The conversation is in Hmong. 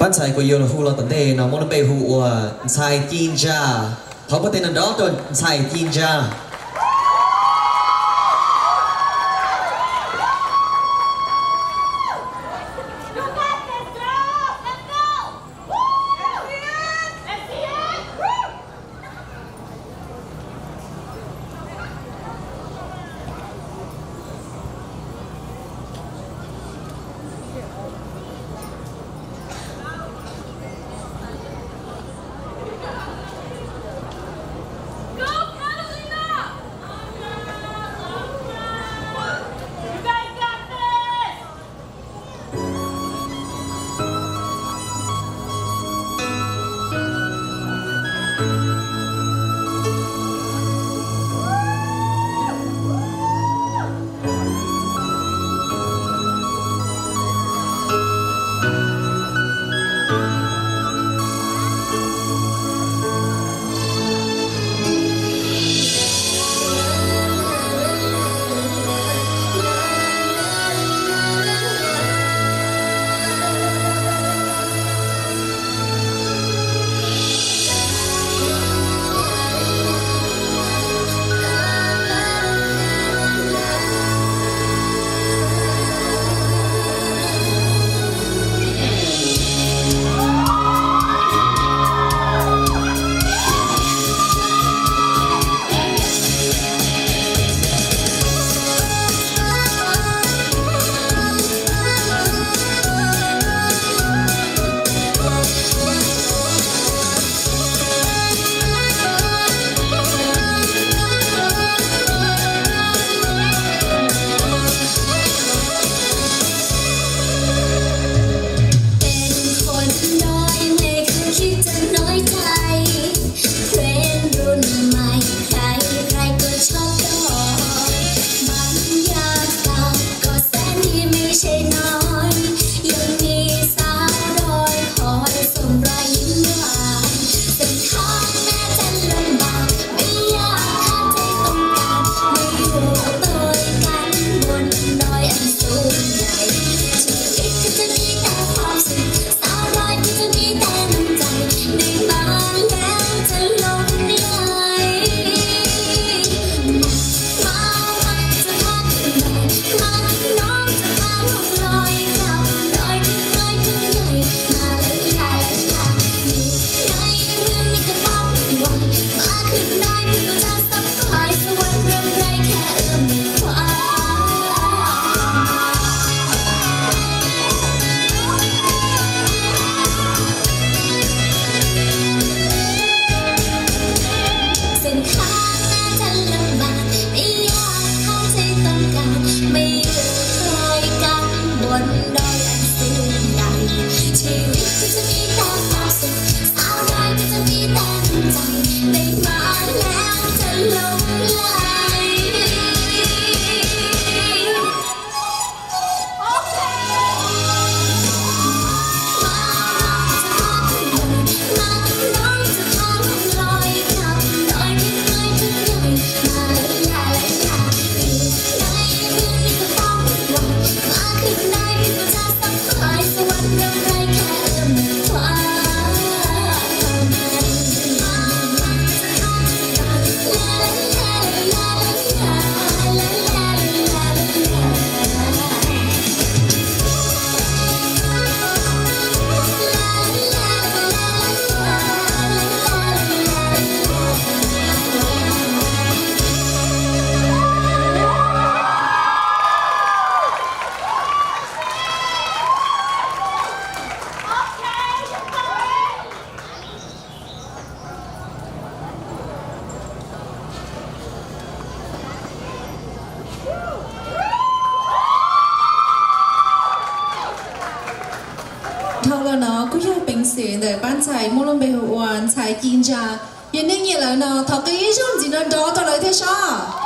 Ntxhais kuv yuav hu los tom ntej no muaj lub npe hu ua Ntxhais Ci Ntsa. Thov npawj tes nrov nrov rau Ntxhais Ci Ntsa. Dhau los no kuj yog peev xwm ntawm pab ntxhais muaj lub npe hu ua Ntxhais Ci Ntsa. Yog nej nyiam lawv no thov qw ib zaug ntxiv nrov nrov rau lawv thiab sab.